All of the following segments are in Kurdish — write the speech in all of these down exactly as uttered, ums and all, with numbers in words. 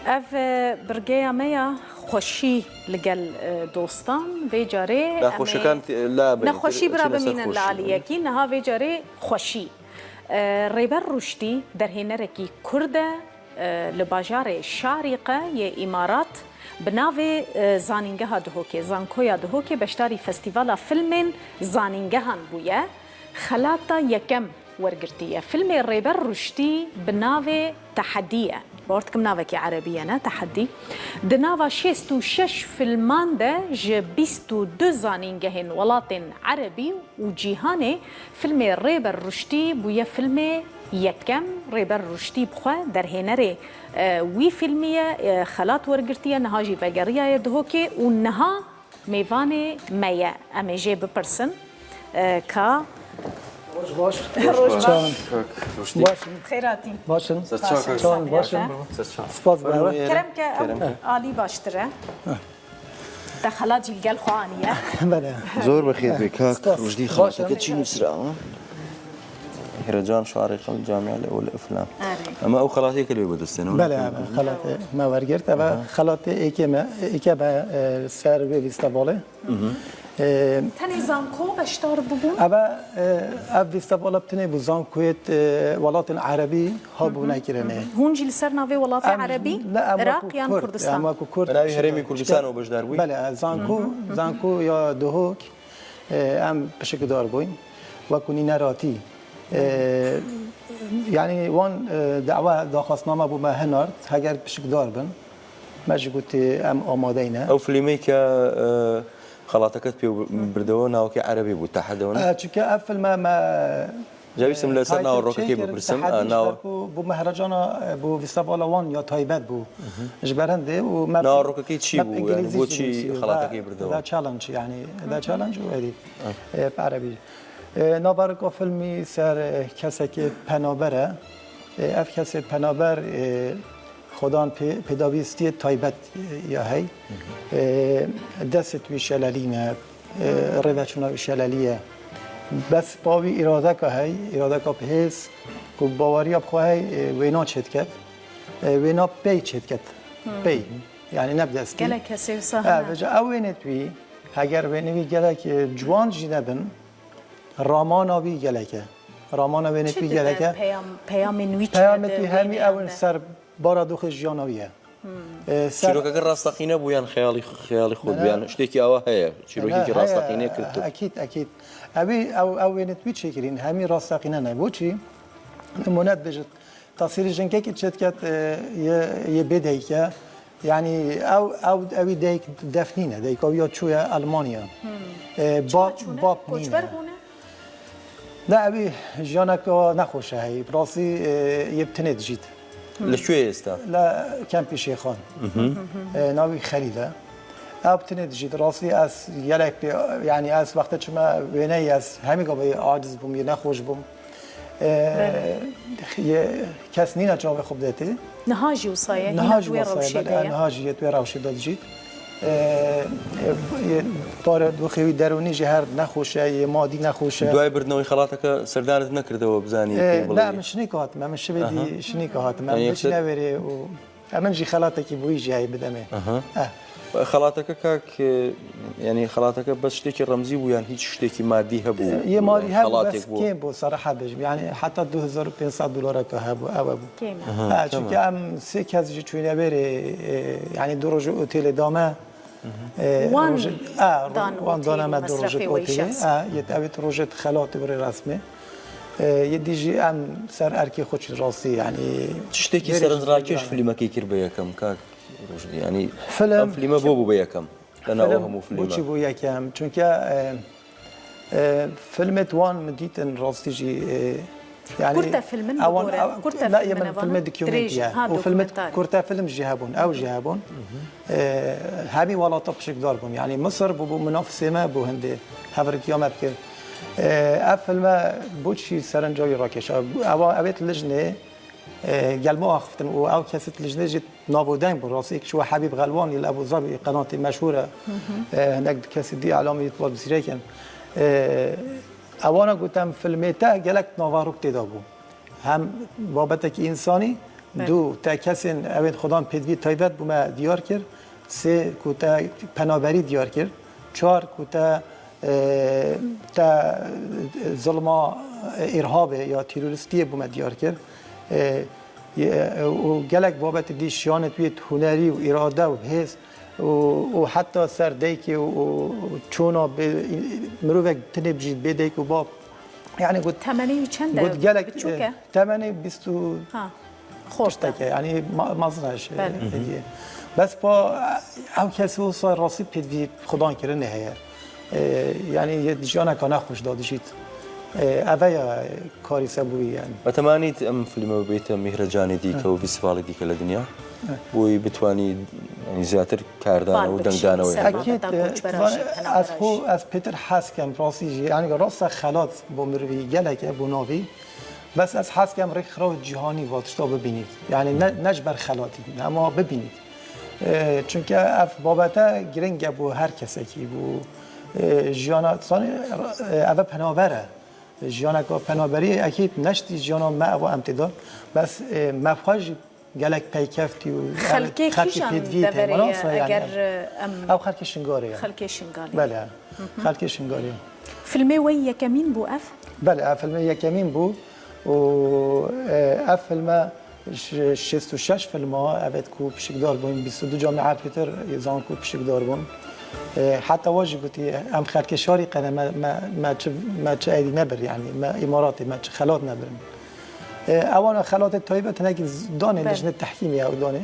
Ev, e, birgeya me ya xweşî li gel, e, dostan. Vê carê em ê Nexweşekan te-, la be, nexweşî bira çi ne ser bimînin li xweşî? Aliyekî. Niha vê carê xweşî. E, Rêber Ruştî derhênerekî Kurd e, e, li bajarê Şarîqe yê Îmarat bi navê, e, Zanîngeha Duhokê, Zankoya Duhokê beşdarî Festîvala Filmên Zanîngehan bûye. Xelata yekem wergirtiye. Filmê Rêber Ruştî bi navê Tehedî ye. Bawer dikim navekî erebî ye, ne? Tehedî. Di nava şêst û şeş filman de ji bîst û du zanîngehên welatên erebî û cîhanê filmê Rêber Ruştî bûye filmê yekem. Rêber Ruştî bi xwe derhênerê, e, wî filmî ye, e, xelat wergirtiye, niha jî vegeriyaye Duhokê û niha mêvanê me ye. Em ê jê bipirsin, e, ka Roj baş. Roj baş. Çawan. Kak Ruştî. Baş in. Xêr hatî. Baş in. Ser çawa kak? Çawan, baş in. Ser çawa? Spas be. Kerem ke, kerem ke. Alî baştir e. Te xelat jî li gel xwe aniye. Belê. Zor bi xêr bê kak. Spas. Rojî, baş in. Xelateke çi nûsra? Hêrecan Şarîqe li Camia Lewel Îflam. Erê. Ama ew xelatê ke li wê bi dest tê, ne? Belê, ev xelatê me wergirt. Ev xelatê êkê me, êke me, e, ser vê festîvalê. E, Tenê Zanko beşdar bûbûn? Ev, e, ev festîvala bi tenê bû, Zankoyê, e, welatên erebî hatibûne kirinê. Hûn jî li ser navê welatê erebî, Iraq yan Kurdistan? Em wekû Kurd. Bi navê Herêmê Kurdistan û beşdar bûyî? Belê, Zanko, Zanko ya Duhok, e, em pişikdar bûyn. Wekû Nîne Ratî. E, yanî wan, e, dawa daxwaztname bo me hinard, heger pişikdar bin. Me jî gotî em amadeyn e. Ew filmê ke, e, xelateke pê birdewe, navekî erebî bû, Tehede ne? E, çunke ev filme me Cawîsim li ser nava rokekê bipirsim, e, nava. Bo mehrejana, e, bo festîvala wan ya taybet bû. Ji ber hindê û me nava rokekê çi bû? Yanî bo çi xelatekê birdewe? The Challenge, yanî The Challenge û êdî, e, bi erebî. E, nava roka filmî ser, e, kesekê penaber e. E, ev kesê penaber, e, Xudan pê-, pêdavîstiyê taybet, e, ya hey. E, destê wî şelelîne, e, rêveçûna wî şelelî ye. Bes pa wî îradeka hey, îradeka bi hêz, ku baweriya bi xwe hey, e, wêna çêdiket. E, wêna pey çêdiket. Pey. Yanî ne bi destî. Gelek kesê wisa hene. Vêca ew wênê wî, heger wênê wî gelek, e, ciwan jî nebin, ramana wî gelek e. Ramana wênê wî gelek e. Peyam-, peyamên wî çi ne? Peyamê wî hemî ew in ser baradoxê jiyana wî ye. E, ser çîrokeke rastaqîne bû yan xeyalî, xeyalî xwe bû yan tiştekî awa heye? Çîrokekî rastaqîne kir tu? Ekîd, ekîd. Ew ê, ew, ew wênê wî çêkirîn, hemî rastaqîne ne. Bo çi? Nimûne dibêjit, tasîrê jinkekî çêdiket, e, yê, yê bê dayik e. Yanî ew, ew, ew ê dayik def nîne. Dayika wî ya çûye Elmanya. E, bap, bap nîne. Koçber bûne? Ne, ew ê jiyaneke nexweş e heyî. Bi rastî, e, yê bi tenê dijît. Li ku ye êsta? Li kempê Şêxan. E, navî Xelîl e. Ew bi tenê dijît. Rastî ez gelek pê, yanî ez wextê çime wêneyê ez hemî gavê aciz bûm, yê nexweş bûm. E, yê kes nîne çavê xwe bidetê. Niha jî wisa ye, niha jî wê rewşê de ye. Niha jî yê wê rewşê de dijît. E, e, yê pare doxê wî derûnî jî her nexweş e, yê madî nexweş e. Duayê birdina wî xelateke serdanê te nekirdewe bizanî pê biڵê? Ne, min şinîka hatime, min şivê dî şinîka hatime. Em biçine wêrê û em in jî xelatekî bûyî jî heyî bidemê. Eh. Xelateke kak, e, yanî xelateke bes ştekî remzî bû yan hîç ştekî madî hebû? Yê madî hebû, bes kêm bû, serreha bêjim. Yanî heta du hezar û pênc sed dolareke hebû, ew hebû. Kêm e. Ha, çunke em sê kes jî çûyne wêrê, e, yanî du roj û otêlê dame. E, wan dan, wan dane me du rojê otêlê. Ha, yê ew ê rojê xelatê wê resmê. E, yê dî jî em ser erkê xwe çûn rastî, yanî. Çi ştekî serindrakeş filmekê kir be yekem, kak Rojê? Yanî, film, em filme bo bû be yekem. Te na o hemû filme. Bo çi bû yekem? Çunke, e, E, filmê wan min dîtin rastî jî, e, yanî. Kurte film in, ewan, bigore. Kurte film in, filmê dokumentî ye. Ha, û filmê kurte film jî hebûn, ew jî hebûn. E, hemî welata pişikdar bûn. Yanî Misir bû, bû minafisê me bû hindê. Hevrikiya me dikir. E, ev filme bo çi serinca wî rakeşa. Ewa, ew ê lijnê, e, gelma axiftin û ew kesê lijnê jî Navûdeng bû, rastî, yek çû Hebîb Xelwan, li Ebû Zebî, qenatê meşhûr e. E, hinek kesî dî elamî yê twa bi zîrek in. E, ewana gotem filmê te gelek navarok tê de bû. Hem babetekî însanî, Belê. Du, te kesên evên xudan pêdivî taybet bû me diyar kir. Sê, ku te penaberî diyar kir. Çar, ku te, e, te zilma, e, îrhabê ya terorîstiyê bû me diyar kir. E, ye-, û gelek babetê dî şiyanê wî hunerî û îrade û hêz û, û heta ser daykê û, û çûna bê, mirovek tinê bijî bê dayk û bab. Yani got, Temenê wî çend e? Got gelek, Biçûk e? E, temenê bîst û Ha. Xort e. Tiştek e, yani ma-, mezin e şey, Belê. Hediye. Bes pa ew kesî wisa rastî pêdivî xudan kirinê heye. E, yani yê jiyaneka nexweş da dijît. E, eve ya karî se bûyî yani. Betemanît em filme bibête mîhrecanê dîke û fîstîvalê dîke li dinya. Bûyî bitwanî, yani, ziyadtir kardane û dengdane wê. Ekîd, e, ez xwe, ez pêtir hez kem, rastî jî, yani, rasta xelat bo mirovî gelek e, bo navî. Bes ez hez kem rêkxiraw cîhanî va tişta bibînît. Yani, ne, ne ji ber xelatî, hema bibînît. E, çunke ev babete giring e bo her kesekî, bo, e, jiyana, zanî, e, ev e penaber e. Jiyaneka penaberî, ekîd neştî jiyana me ev em tê de. Bes, e, me xwe jî gelek peykeftî û Xelkê xelkê kîjan pêdivî deverê tê. Ye, Manasa yani eger, ev, e, em ev xelkê Şingalê ye. Xelkê Şingalê. Bele. Xelkê Şingalê. Filmê we yekemîn bû ev? Bele, ev filmê yekemîn bû û, e, ev filme ş-, şêst û şeş filma, evet, ku pişikdar bûn, bîst û du camia pêtir zan ku pişikdar bûn. E, heta wa jî gotî, em xelkê şarî qene me, me, me çi, me çi eydî nebir, yani, me îmaratê, me çi xelat nebirin. E, ewana xelatê taybet hinekî z-, danê Belê. Lijnê tehkîmê ew danê.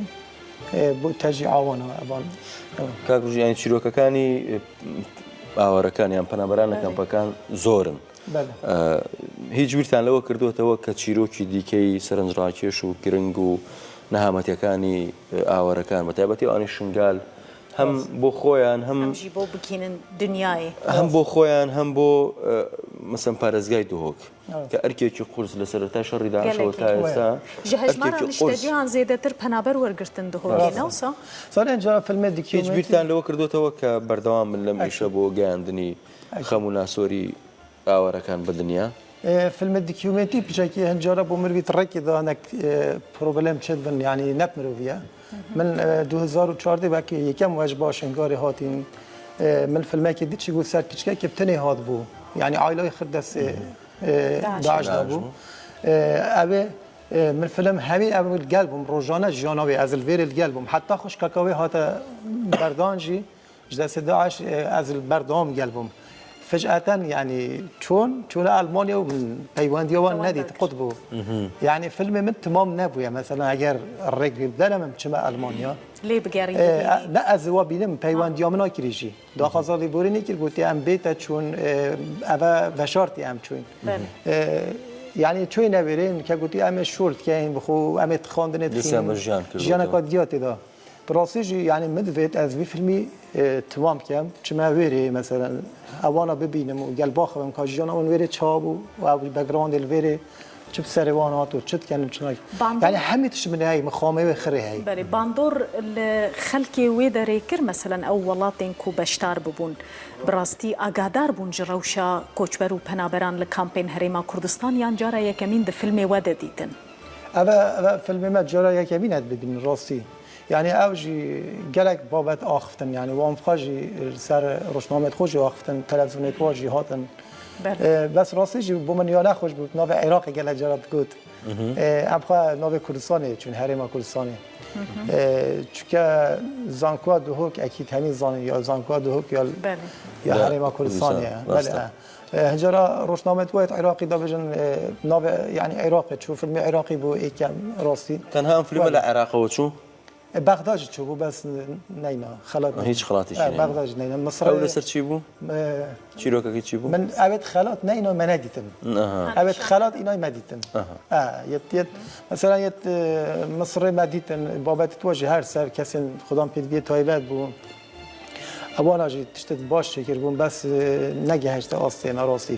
E, bo tecî awana evan. Kak Rûjî, yani çîrokekî, e, awarekan yan penaberan li Belê. Kampekan zor in. Belê. E, hiç bîrtan lewe kirdotewe ke çîrokî dîkeyî serenc rakêş û giring û nehametiyekî, e, awarekan, bi taybetî anî Şingal, hem Rast. Bo xwe yan, hem Hem jî bo bigihînin dinyayê. Hem bo xwe yan, hem bo, e, mesela parêzgayê Duhok. Evet. Ke erkekî qurs li sereta şerî DAIŞ Gelekî. Ta êsta. Ji hejmara erkekî qurs. Nişteciyan zêdetir penaber wergirtin Duhokê, Rast. Ne wisa? Salên cara filmê Hiç dikîyometî. Bîrtan lewe kirdotewe ke berdewam bin lem Ekîd. Îşe bo geyandinî Ekîd. Xem û nasorî awarekan bi dinya. E, filmê dikîyometî piçekî hin cara bo mirovî di rekê de hinek, e, problem çêdibin, yani ne bi mirovî ye. Min, e, du hezar û çardeh wekî yekem we ji ba Şingalê hatîn, e, min filmekê dît çi got ser kiçikekî bi tenê hatibû. Yani aîlayê xir destê, e, DAIŞ. DAIŞ de bû. E, ew ê, e, min film hemî ew li gel bûm, rojane jiyana wê ez li vêrê li gel bûm. Heta xwişkeka wê hate berdan jî, Ji destê DAIŞ, e, ez li berdewam gel bûm. Fec'eten, yani, çûn, çûne Elmanya û min peywendiya wan Wan nedît, derkir. Qut bû. Mhm. Yani, filmê min timam nebûye. Mesela, eger rêk bidene min çime Elmanya. Lê bigerî E, bibînî. Ne ez wa bînim, peywendiya min akirî jî. Daxwaza lêborînê kir, gotiye, em bête çûn, e, eve veşartî em çûn. Belê. E, yani, çûyne wêrê, ke gotiye, em ê şûr dikeyn, bi xwe, em ê dixwandinê Dîsa dixîn. Min jiyan kir, Jiyaneka gotiye. Diya tê de. Bi rastî jî, yani min divêt ez vî filmî, e, timam kem, çime wêrê, mesela, ewana bibînim û gel baxivim ka jiyana wan wêrê çawa bû û ew backgroundê li vêrê çi bi serê wan hat û çi dikin û çi nakin. Bandor Yani hemî tişt min heyî, min xamê wê xirê heyî. Belê, bandor li xelkê wê derê kir, mesela ew welatên ku beşdar bibûn, bi rastî agahdar bûn ji rewşa koçber û penaberan li kampên Herêma Kurdistan yan cara yekemîn di filmê we de dîtin? Eve, eve filmê me cara yekemîn e dibînin rastî. Yani ew jî gelek babet axiftin. Yani wan xwe jî li ser rojnameyê xwe jî axiftin, televizyonê xwe jî hatin. Belê. E, bes rastî jî bo min ya nexweş bû, navê Iraqê gelek cara digot. Mhm. E, em xwe navê Kurdistanê çûn, Herêma Kurdistanê. Mhm. E, çunke zankoya Duhok, ekîd hemî zanî, ya zankoya Duhok ya, Belê. Ya Herêma Kurdistanê ye. Belê. Rast e. E, hicara rojnameyê wayet Iraqî da bêjin, e, navê, yani Iraqê çû, filmê Iraqî bû êkem rastî. Tenha em filme Belê. Li Iraqê çû? E, Bexda jî çûbû, bes neyna, xelat neyna. Hiç xelatî jî E, neyna. Bexda jî neyna. Misirê Ew li ser çi bû? E, Çîrokekî çi bû? Min evet xelat neyna, me nedîtin. Aha. Evet xelat îna me dîtin. Aha. E, yet, yet, mesela yet, e, Misirê me dîtin, babetî tu jî her ser kesên xudan pêdiviyê taybet bû. Ewana jî tiştek baş çêkir bûn, bes, e, negehişte astê me rastî.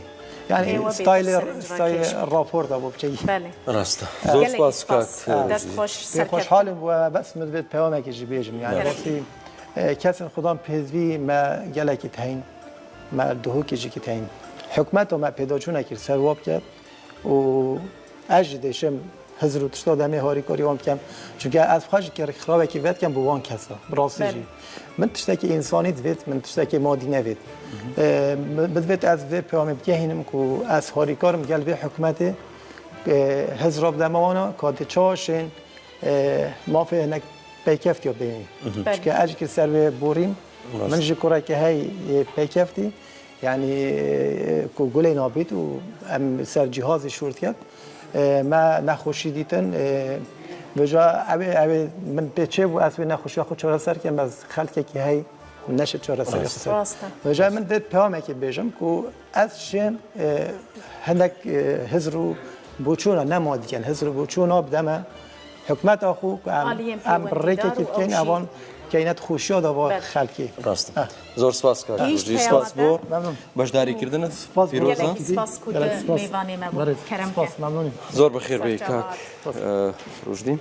Yani Ê, we bê style, serenc style rakêş bû. Raporta bû biçekî. Belê. Rast e. Zor Gelekî spas spas. Kak, e, Dest Rûjî. Xweş, Pê serkeftin. Xweşhal im we bes min divêt peyamekê jî bêjim. Yani Gelekî. Rastî, e, kesên xudan pêdivî me gelekî teyn, me Duhokê jî kî teyn. Hikûmeta me pêdaçû nekir, ser wa biket. Û ez jî dêşim hizr û tişta demê harîkarî wan bikem. Çunke ez xwe ji rêkxirawekî vedikem bo wan kesa. Bi rastî jî. Min tiştekî însanî divêt, min tiştekî madî nevêt. E, min, min divêt ez vê peyamê bigehînim ku ez harîkar im gel vê hikûmetê, e, hizra bideme wana, ka dê çawa şên, e, mafê hinek peykeftî ya bênî. Çunke ez jî kir ser vê borîm, min ji kureke hey, e, peykeftî. Yanî, e, ku gulê nabît û em ser cîhazê şûr diket, e, me nexweşî dîtin. E, vêca ew ê, ew ê min pê çê bû, ez wê nexweşiya xwe çareser kem, ez xelkekî hey neşe çareserê xwe ser. Rast e. Vêca min vê peyamekê bêjim ku ez şên, e, hinek, e, hizr û boçûna nema dikin, hizr û boçûna bideme hikûmeta xwe ku em, Aliyên em pêwendîdar rêkekî û bikeyn, ew jî evan keynet xweşiya da va Ber. Xelkê. Rast e. Heh. Zor spas kak. Gihîşt Rojî. Spas peyama bo te. Memnûn. Beşdarî kirdinit. Spas bo Pîroz e. Gelek spas ku tu Gelek spas. Mêvanê me bû. Berê, Kerem spas, ke. Memnûnî. Zor bi xêr bêyî kak, e, Rojî.